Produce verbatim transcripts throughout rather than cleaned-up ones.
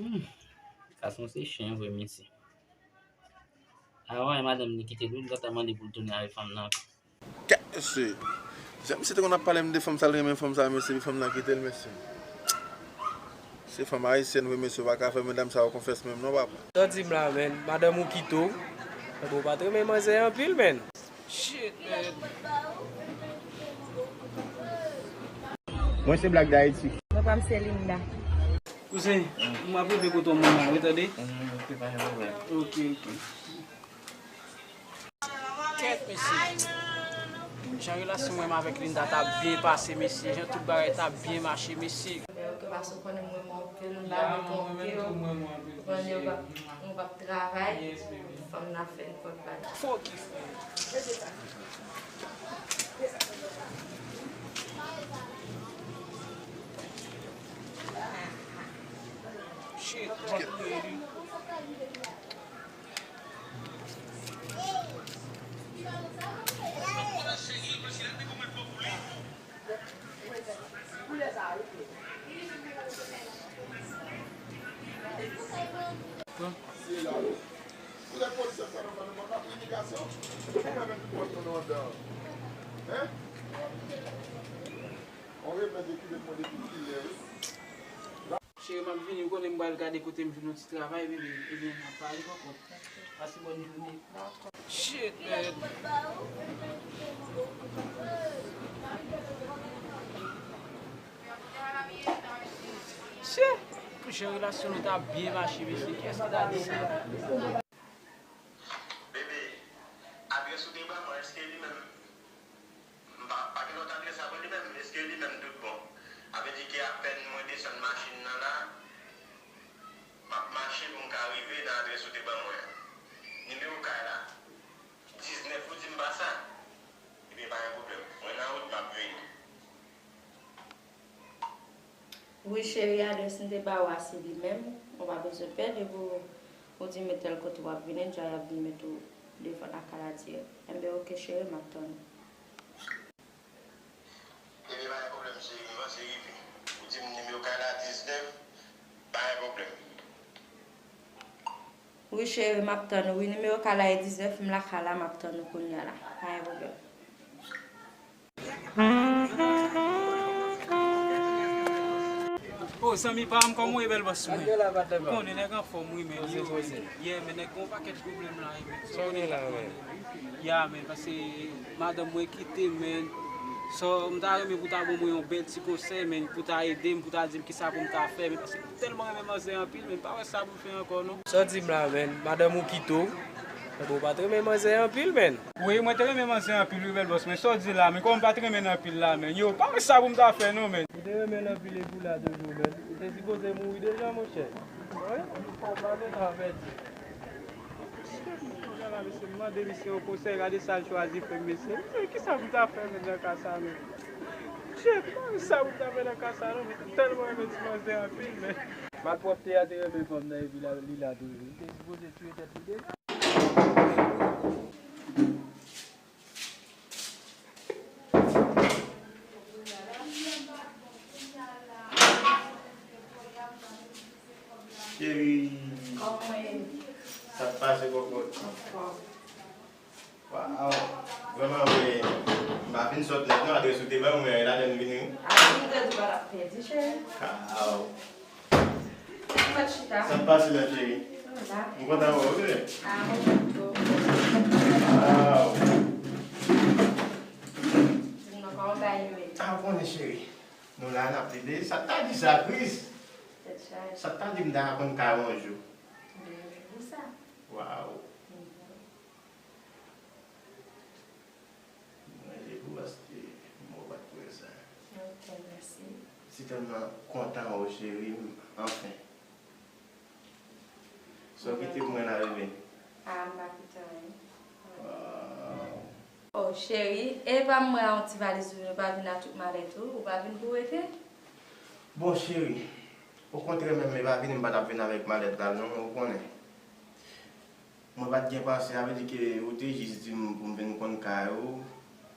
Hmm. Gason se chen vre, mesye. Avan, madanm li kite l, wi, li gentan mande pou l tounen avèk fanm nan ankò. Kèt, mesye. Jan misye te konn ap pale m de fanm sa, l renmen fanm sa, mesye, epi fanm nan kite l, mesye. Se fanm ayisyèn vre, mesye, ou pa ka fè medam sa yo konfyans menm non, papa. Sa w di m la, menn? Madanm ou kite w? Enben, ou pa t renmen manzè anpil, menn. Shit, man. Mwen se Black D'Haïti. Mwen pa m se Linda. Kouzen, m ap rive kote w moun nan, wi, tande? Mm, ok, pa gen pwoblèm. Ok, ok. Kèt, mesye. Jan relasyon mwen avèk Linda t ap byen pase, mesye. Jan tout bagay t ap byen mache, mesye. Yo ke pase w konnen mwen renmen w anpil, m pa vle twonpe w. Ou konnen w p ap, ou p ap travay, fanm nan ap fè nenpòt bagay. Fòk. Shit, Cheri, m ap vini, ou konnen m pral gade kote m jwenn yon ti travay, bebe. Ebyen, n ap pale ankò. Pase bòn jounen. Shit, man. Shit. Pou jan relasyon nou ta byen mache, mesye. Kiyès ki ta di sa? Bebe, adrès ou te ban mwen, èske li menm? M pa, pa gen lòt adrès avè li menm, èske li menm tout bon? Sa vle di ke apèn mwen desann machin nan la, m ap mache pou m ka rive nan adrès ou te ban mwen an. Nimewo kay la, diznèf, ou di m pa sa? Ebyen, pa gen pwoblèm. Mwen nan wout, m ap vini. Wi, cheri, adrès m te ba w a, se li menm. Ou pa bezwen pè, depi w, ou di m tèl kote w ap vini, deja y ap vin met ou devan lakay la dirèk. Enben, oke, cheri, m ap tann ou. Ebyen, pa gen pwoblèm, cheri, m panse rive. Ou di m nimewo kay la diznèf, pa gen pwoblèm. Wi, cheri, m ap tann ou. Wi, nimewo kay la e diznèf, m lakay la, m ap tann ou kounye a la. Pa gen pwoblèm. Oh, zanmi pa m, kòman w ye, bèl bòs mwen? Ou konnen nèg anfòm, wi, men yo. Yeah, men nèg gon pakèt pwoblèm la, wi, men. Sa w gen la, men? Ya, men, paske madanm mwen kite m, men. So, m ta renmen pou ta ban mwen yon bèl ti konsèy, men, pou ta ede m, pou ta di m kisa pou m ta fè, men, paske m tèlman renmen manzè anpil, men, m pa wè sa pou m fè ankò, non. Sa w di m la, men? Madanm ou kite w? Enben, ou pa t renmen manzè anpil, men. Wi, mwen te renmen manzè anpil, wi, bèl bòs, men sa w di la, men, kòm m pa t renmen l anpil la, men, yo, pa wè sa pou m ta fè, non, men. Ou te renmen l anpil epi w la toujou, men. Ou te sipoze mouri deja, monchè. Wi, ou pa vle nan mèd. Kounye a la, mesye, m mande misye yon konsèy, gade sa l chwazi fè m, mesye. Mesye, kisa pou m ta fè menm nan ka sa menm? Mesye, m pa konn sa pou m ta fè nan ka sa non, mesye, m tèlman renmen ti manzè anpil, men. Malpwòpte a te renmen fanm nan, epi la, li la toujou. Li te sipoze tiye tèt li deja. Cheri. Kòman w ye? Sa k pase, kòkòt? Anfòm. Waw. Vrèman vre, m pa fin sot nèt non, adrès ou te ban mwen, e ladan m vini wi. A, m te di w pa t ap pèdi, cheri. Waw. Sa k pase, ma chérie? M kontan wè w, wi. Ah, mwen tou. Waw. Di m non, kòman bagay yo ye? Ah, ou konnen, cheri. Nou la, n ap plede. Sa k ta di sa, Kris? Tèt chaje. Sa k ta di m ta konn kay yon jou? Yon jou pou sa. Waw. Mhm. Mwen ranje pou paske mwen pa t kwè sa. Ok, mèsi. Si tèlman kontan wè w, cheri m, anfen. Sa w kite pou mwen la, bebe? Ah, m pa kite anyen. Waw. Oh, cheri, e pa m wè yon ti valiz ou, nou pa vin ak tout malèt ou, ou pa vin pou rete? Bon, cheri, okontrè menm, e pa vini m pa t ap vin avèk malèt la non, ou konnen. Mwen pa t gen panse, sa vle di ke ou te jis di m pou m vin konn kay ou.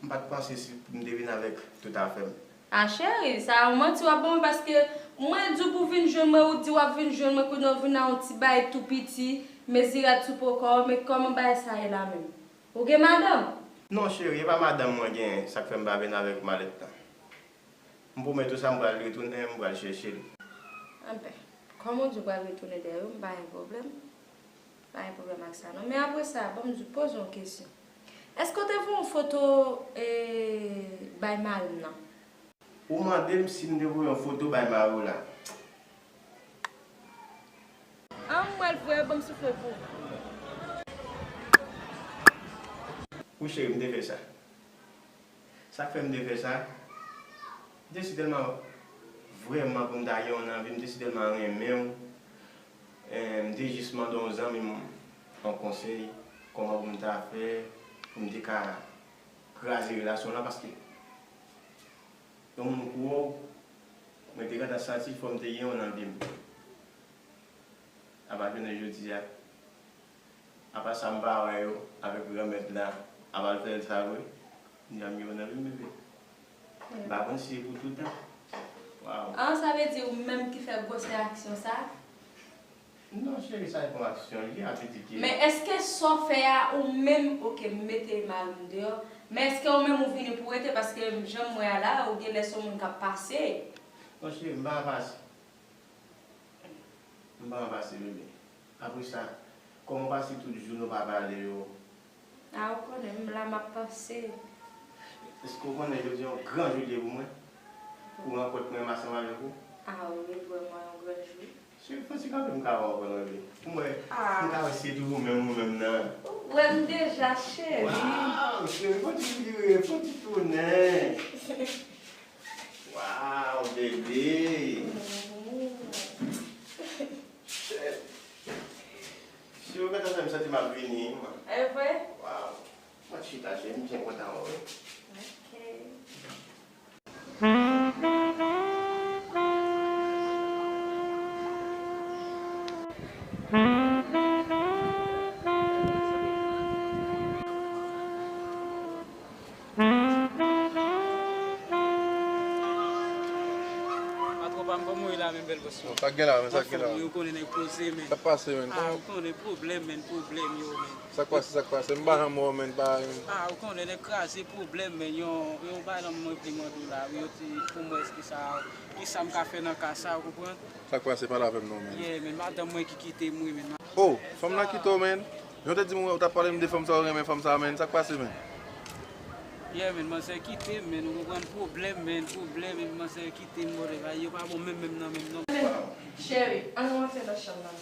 M pa t panse si m te vin avèk tout afè m. A cheri, sa yon manti w ap ban mwen paske Mwen di w pou vin jwenn mwen, ou di w ap vin jwenn mwen, kounye a w vin ak yon ti bagay tou piti, mezi rad sou po kò w, men kòman bagay sa ye la menm? Ou gen madanm? Non, cheri, e pa madanm mwen genyen, sa k fè m pa vin avèk malèt lan. M pwomèt ou sa, m pral retounen, m pral chèche l. Anben, kòm ou di w pral retounen dèyè yo, m pa gen pwoblèm. Pa gen pwoblèm ak sa non. Men apre sa, ban m di w, poze yon kesyon. Èske w te voye yon foto, e, bay mari m nan? Ou mande m si m te voye yon foto bay mari w la. An, m pral voye, ban m soufle pou ou. Wi, cheri, m te fè sa. Sa k fè m te fè sa, m te si tèlman vrèman pou m ta gen w nan vi m, m te si tèlman renmen w. Eh, m te jis mande yon zanmi m yon konsèy, kòman pou m ta fè pou m te ka kraze relasyon lan, paske yon moun kou w, mwen te gentan santi fò m te gen w nan vi m. Apa jounen jodi a, apa sa m pa wè yo avèk Granmèt la, apa l fè l sa vre? Janm gen w nan vi m, bebe. M pa konn si se pou toutan. Waw. Ah, sa vle di ou menm ki fè gwòs reaksyon sa? Non, cheri, sa se pa yon aksyon, li abitid ki. Men èske sa w fè a, ou menm, oke, m mete mari m deyò, men èske ou menm ou vini pou rete? Paske jan m wè a la, ou gen lè se yon moun k ap pase. Non, cheri, m pa pase. M pa anpase, bebe. Apre sa, kòman w pase tout jou nou pa pale yo? A, ou konnen, m la m ap panse. Èske w konnen jodi a yon gran jou li ye pou mwen? Pou rankont mwen ansanm avèk ou? A wi, vrèman yon gran jou. Cheri, fò ti kanpe m ka wè w ankò, bebe. Pou mwen, m ka wè si se toujou menm ou menm nan. Ou wè m deja, cheri. Waw, cheri, fò ti vire, fò ti tounen. Waw, bebe. Shit. Si w gentan fè m santi m ap vini, man. E vre? Waw. Mwen chita, cheri, m byen kontan wè w wi. Ok. Patwon pa m, kòman w ye la menm, bèl bòs mwen? Sa k gen la, men, sa k gen la? Anfòm wi, ou konnen nèg poze, men. Sa k pase, men? Ah, ou konnen pwoblèm, men, pwoblèm yo, men. Sa k pase, sa k pase? M pa janm wè w, men, pa. Ah, ou konnen nèg kraze pwoblèm, men, yon, yon bagay la mwen vle mande w la, wi, yo di pou mwen èske sa, kisa m ka fè nan ka sa, ou konprann? Sa k pase, pale avè m non, men. Yeah, men, madanm mwen ki kite m, wi, men. Oh, fanm nan kite w, men. Jan w te di m ou t ap pale m de fanm sa, ou renmen fanm sa, men. Sa k pase, men? Yeah, men, manzè kite m, men, ou konprann, pwoblèm, men, pwoblèm, men, manzè kite m, whatever, yo pa bon menm, menm nan, menm non. Men, cheri, ann rantre nan chanm nan.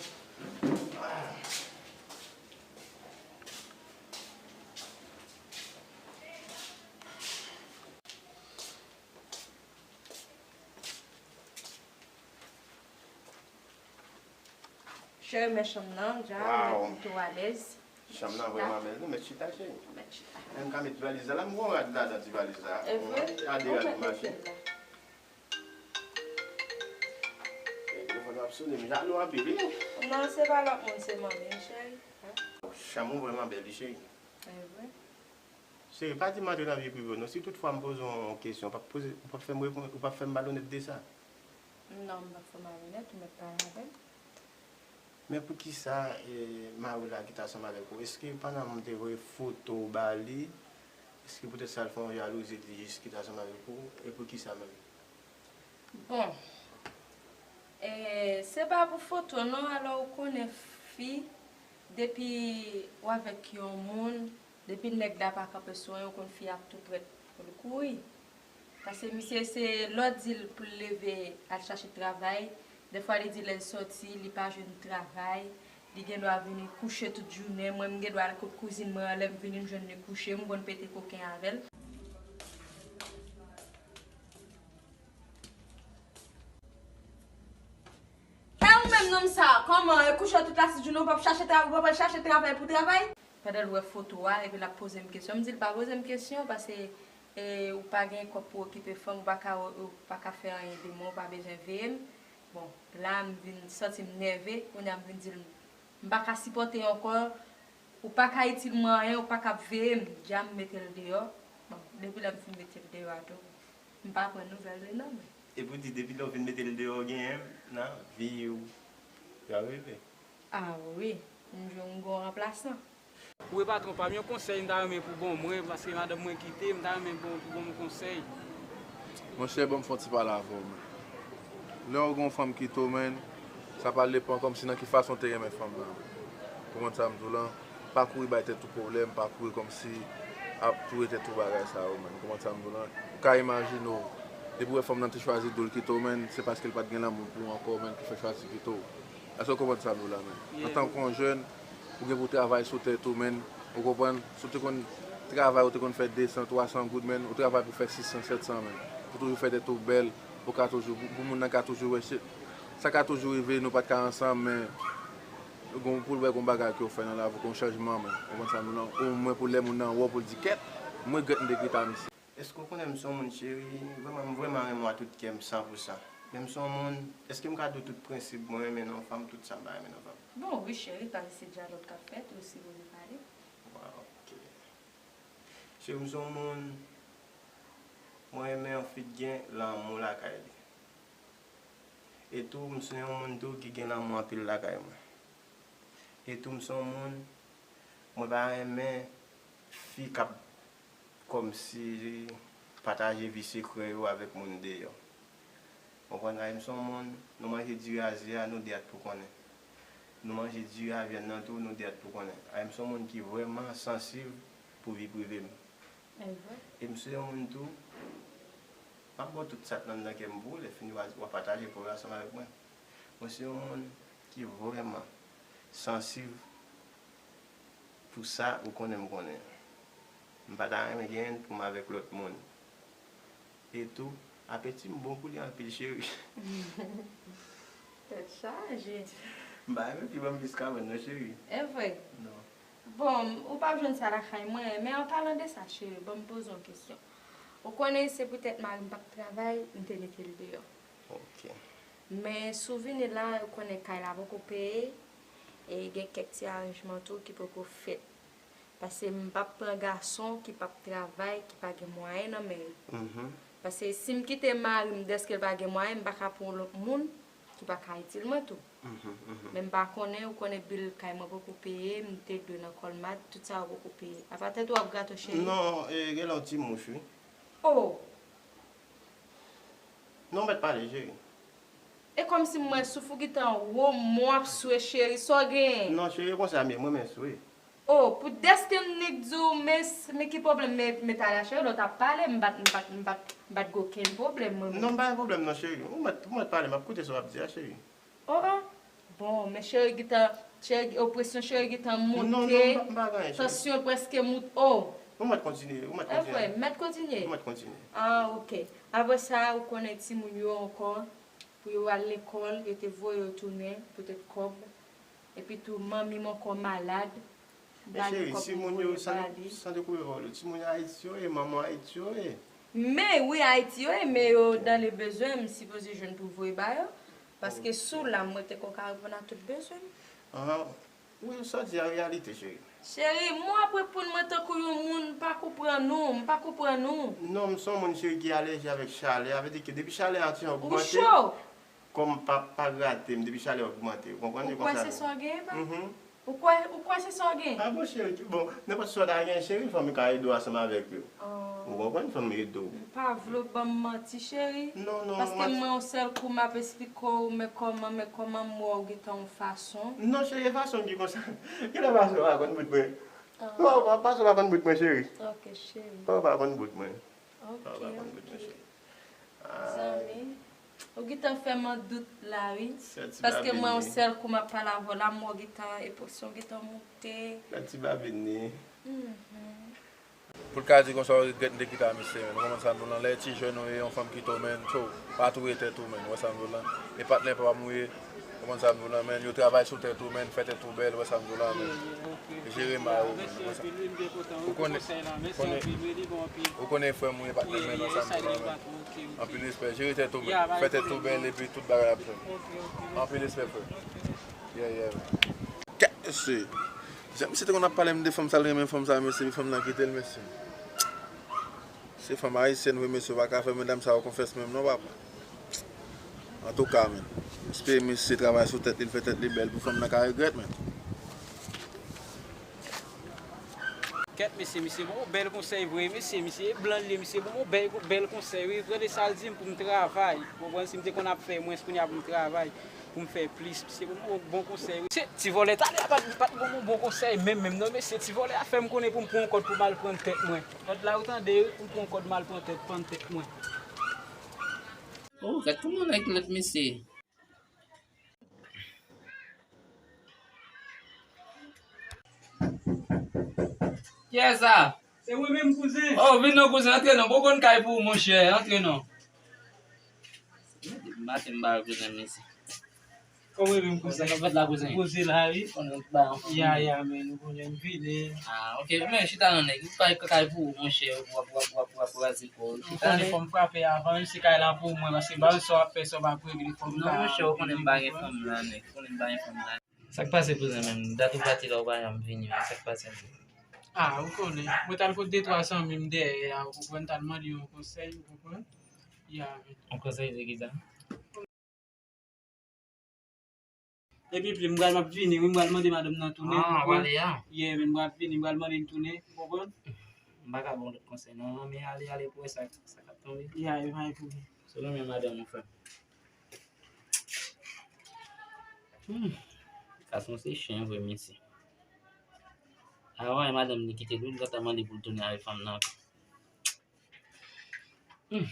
Cheri, men chanm nan, dja, ou mèt kite w alèz. Chanm nan vrèman bèl, wi, mèt chita, cheri. Mèt chita. Menm ka met valiz la, la m gon rad ladan ti valiz la. E vre? Gade rad mache. Telefòn ap sone, m jalou anpil, wi. Non, se pa lòt moun, se manmi m, cheri. Chanm ou vrèman bèl, wi, cheri. E vre? Cheri, pa di m antre nan vi prive w non. Si toutfwa m poze w yon kesyon, ou p ap poze, ou p ap fè m reponn, ou p ap fè m malonèt de sa. Non, m p ap fè w malonèt, ou mèt pale avè m. Men poukisa, e, mari w la kite ansanm avèk ou? Èske pandan m te voye foto w ba li, èske poutèt sa l fè yon jalouzi, li jis kite ansanm avèk ou? E poukisa menm? Bon, e, se pa pou foto non, alò ou konnen fi, depi w avèk yon moun, depi nèg la pa kanpe sou anyen, ou konn fi a ap tou prèt pou l kouri. Paske misye se lè w di l pou l leve al chache travay, dèfwa li di lè l sòti, li pa jwenn travay, li gen dwa vini kouche tout jounen. Mwen, m gen dwa al kot kouzin mwen an, lè m vini, m jwenn li kouche, m konn pete koken avè l. E ou menm nonm sa, kòman, e kouche tout lasijounen, ou p ap chache tra-, ou p ap al chache travay pou travay? Pandan l wè foto a, epi l ap poze m kesyon. M di l pa poze m kesyon, paske, e, ou pa gen kòb pou okipe fanm, ou pa ka, ou pa ka fè anyen de mwen, ou pa bezwen veye m. Bon, la, m vin santi m nève, kounye a m vin di l, m pa ka sipòte ankò, ou pa ka itil mwen anyen, ou pa ka ap veye m, dja m mete l deyò. Bon, depi lè m fin mete l deyò a tou, m pa pran nouvèl li non, men. E pou di, depi lè w vin mete l deyò, w genyen m nan vi w. Sa rive. Ah wi, m jwenn yon ranplasan. Ou e patwon pa m, yon konsèy m ta renmen pou bon mwen, paske madanm mwen kite, m ta renmen bon pou bon mwen konsèy. Monchè, ban m fè yon ti pale avè w, man. Lè w gen yon fanm kite w, man, sa pral depann kòmsi nan ki fason w te renmen fanm nan. Ou konprann sa m di w lan? Pa kouri bay tèt ou pwoblèm, pa kouri kòmsi ap toure tèt ou bagay sa yo, man. Ou konprann sa m di w lan? Ou ka imajine w, depi w wè fanm nan te chwazi di w l kite w, man, se paske l pa t gen lanmou pou ou ankò, man, ki fè l chwazi kite w. Èske w konprann sa m di w la, man? Antanke yon jèn, ou gen pou w travay sou tèt ou, man. Ou konprann? Si w te konn travay, ou te konn fè de san, twa san goud, man, ou travay pou fè sis san, sèt san, man. Pou toujou fè tèt ou bèl, pou ka toujou, pou, pou moun nan ka toujou wè, sa ka toujou rive, nou pa t ka ansanm, men ou gen pou w wè gon bagay ke w fè nan lavi w, gon chanjman, man. Ou konprann sa m di w la? Omwen pou lè moun nan wè w pou l di, kèt, m regrèt m te kite a misye. Èske w konnen m se yon moun cheri, vrèman, m vrèman renmen w a tout kè m, san pou san. Men m se yon moun, èske m ka di w tout prensip mwen renmen nan yon fanm, tout sa m pa renmen nan yon fanm? Bon, wi, cheri, pa se dyalòg k ap fèt, ou sipoze pale. Waw, ok. Cheri, m se yon moun, mwen renmen yon fi ki gen lanmou lakay li. E tou, m se yon moun tou ki gen lanmou anpil lakay mwen. E tou, m se yon moun, mwen pa renmen fi k ap kòmsi pataje vi sekrè yo avèk moun deyò. Ou konprann? Ay, m se yon moun, nou manje diri a ze a, nou de a t pou konnen. Nou manje diri a vyann nan tou, nou de a t pou konnen. Ay, m se yon moun ki vrèman sansiv pou vi prive m. E m se yon moun tou, m ap ba w tout sa k nan anndan kè m pou ou, lè fini w a pataje pa w yo ansanm avèk mwen. Mwen se yon moun ki vrèman sansiv pou sa ou konnen m konnen an. M pa ta renmen genyen l pou m avèk lòt moun. E tou, apeti m bon pou li anpil, cheri. Tèt chaje. M pa renmen fi ban m plis kabann non, cheri. E vre? Non. Bon, ou p ap jwenn sa lakay mwen, men an palan de sa, cheri, ban m poze w yon kesyon. Ou konnen se poutèt mari m p ap travay, m te mete l deyò. Ok. Men si w vini la, ou konnen kay la poko peye, e gen kèk ti aranjman tou ki poko fèt. Paske m p ap pran gason ki p ap travay, ki pa gen mwayen nan men l. Paske si m kite mari m dèske l pa gen mwayen, m pa ka pran yon lòt moun ki pa ka itil mwen tou. Men m pa konnen, ou konnen bil kay mwen poko peye, m te dwe nan Colmart, tout sa yo poko peye. Apa tèt ou ap grate w cheri? Non, e, gen lè yon ti mouch wi. Oh! Non, mèt pale, cheri. E kòmsi m wè souf ou gentan wo, men w ap swe cheri, sa w genyen? Non, cheri, e konsa m ye, mwen renmen swe. Oh, pou dèske m nik di w, men, men ki pwoblèm, men, men talè a cheri, lè w t ap pale, m pa t, m pa t, m pa t, m pa t gen okenn pwoblèm, mwen menm. Non, m pa gen pwoblèm non, cheri. Ou mèt, ou mèt pale, m ap koute sa w ap di a, cheri. Oh, oh. Bon, men cheri gentan, cheri, opresyon cheri gentan moute, tansyon l prèske moute, oh. Ou mèt kontinye, ou mèt kontinye. Evre, m mèt kontinye? Ou mèt kontinye. Ah, ok. Apre sa, ou konnen timoun yo ankò, pou yo al lekòl, yo te voye yo tounen, poutèt kòb. Epi tou, manmi m ankò malad. Men cheri, timoun yo, san dekoupe pawòl yo, timoun yo Ayiti yo ye, manman Ayiti yo ye. Men wi, Ayiti yo ye, men yo dans le besoin, m sipoze jwenn pou voye ba yo. Paske si w la, mwen te konn ka reponn a tout bezwen m. Ahan. Wi, sa w di a reyalite, cheri. Cheri, mwen ap reponn mwen tankou yon moun, m pa konprann ou, m pa konprann ou. Non, m se yon moun, cheri, ki alèji avèk chalè. Sa vle di ke depi chalè a ti jan ogmante, kò m pa, pa grate m, depi chalè a ogmante. Ou konprann? Ou kwè se sa w genyen, ba? Ou kwè, ou kwè se sa w gen? A bon cheri, bon, nenpòt sa w ta gen cheri, fanmi ka ede w ansanm avèk yo. Ou konprann, fanmi ede w. M pa vle w ban m manti cheri. Non, non, paske mwen yon sèl kou m ap esplike w, men kòman, men kòman m wè w gentan yon fason. Non cheri, e fason m ki konsa. Genlè fason w pa konn bout mwen. Non, fason w pa konn bout mwen cheri. Ok cheri. Fason w pa konn bout mwen. Ok, ok. Zanmi, ou gentan fè m an dout la wi. Paske mwen yon sèl kou m ap pale avè w la, m wè w gentan, epresyon w gentan moute. Gad ti babin li. Pou l ka di konsa, w regrèt m te kite a misye, men ou konprann sa m di w lan, lè ti jèn ou ye, yon fanm kite w, men, so, pa toure tèt ou, men, ou wè sa m di w lan. E patnè pa m ou ye, ou konprann sa m di w lan, men, yo travay sou tèt ou, men, fè tèt ou bèl, ou wè sa m di w la, men. Jere mari w, men, ou wè sa. Ou konnen, ou konnen, ou konnen frè m ou ye, patnè m, men, ou wè sa m di w lan, men. Anpil respè, jere tèt ou, men. Fè tèt ou bèl, epi tout bagay ap fèt. Anpil respè, frè. Yeah, yeah, man. Kèt mesye. Jan misye te konn ap pale m de fanm sa, l renmen fanm sa, mesye, epi fanm nan kite l, mesye. Se fanm ayisyèn vre, mesye, ou pa ka fè medam sa yo konfyans menm non, papa. Antouka, men, espere mesye travay sou tèt li, l fè tèt li bèl pou fanm nan ka regrèt, men. Kèt, mesye, misye ban yon bèl konsèy vre, mesye, misye e blan li ye, misye ban yon bèl, bèl konsèy, wi, prale sa l di m pou m travay, ou konprann, si m te konn ap fè mwens, kounye a pou m travay, pou m fè plis, misye ban m yon bon konsèy, wi. Se ti vòlè talè a pa t, pa t ban m yon bon konsèy menm, menm, non, mesye, ti vòlè a fè m konnen pou m pran yon kòd pou m al pann tèt mwen. Kòd la, ou tande, wi, pou m pran yon kòd m al pran tèt, pann tèt mwen. Oh, gad kòman nèg lèd, mesye. Kiyès sa? Se mwen menm, kouzen. Oh, vin non, kouzen, antre non. Bon konn kay pou ou, monchè, antre non. Maten m ba kouzen, mesye. Kòman menm, kouzen? Sa k ap fèt la, kouzen? Poze la, wi. Konnen ba. Ya, ya, men, ou konnen m vini. Ah, ok, men chita non, nèg. Ou kay, kay pou ou, monchè, w ap, w ap, w ap, w ap raze kò w. Ou konnen fò m frape avan, wi, se kay la pou mwen, paske m pa wè sa w ap fè, sa w p ap regle, fò m... Non, monchè, ou konnen m pa gen fanm la, nèg. Ou konnen m pa gen fanm la. Sa k pase, kouzen, menm? Dat ou pati la, ou pa janm vini, men sa k pase menm? Ah, ou konnen. Mwen t al kot de twa zanmi m dèyè a, ou konprann, t al mande yon konsèy, ou konprann? Ya, men. Yon konsèy de kisa? Epi, epi, m pral, m ap vini, wi, m pral mande madanm nan tounen, ou konprann? Ah, w ale a? Yeah, men m pral vini, m pral mande l tounen, ou konprann? M pa ka ba w lòt konsèy, non, men ale, ale pou wè sa, sa k ap tonbe. Ya, e pa gen pwoblèm. Si w renmen madanm ou, frè m. Hmm. Gason se chen vre, mesye. Avan, e madanm li kite l, wi, l gentan mande pou l tounen avèk fanm nan ankò. Hmm.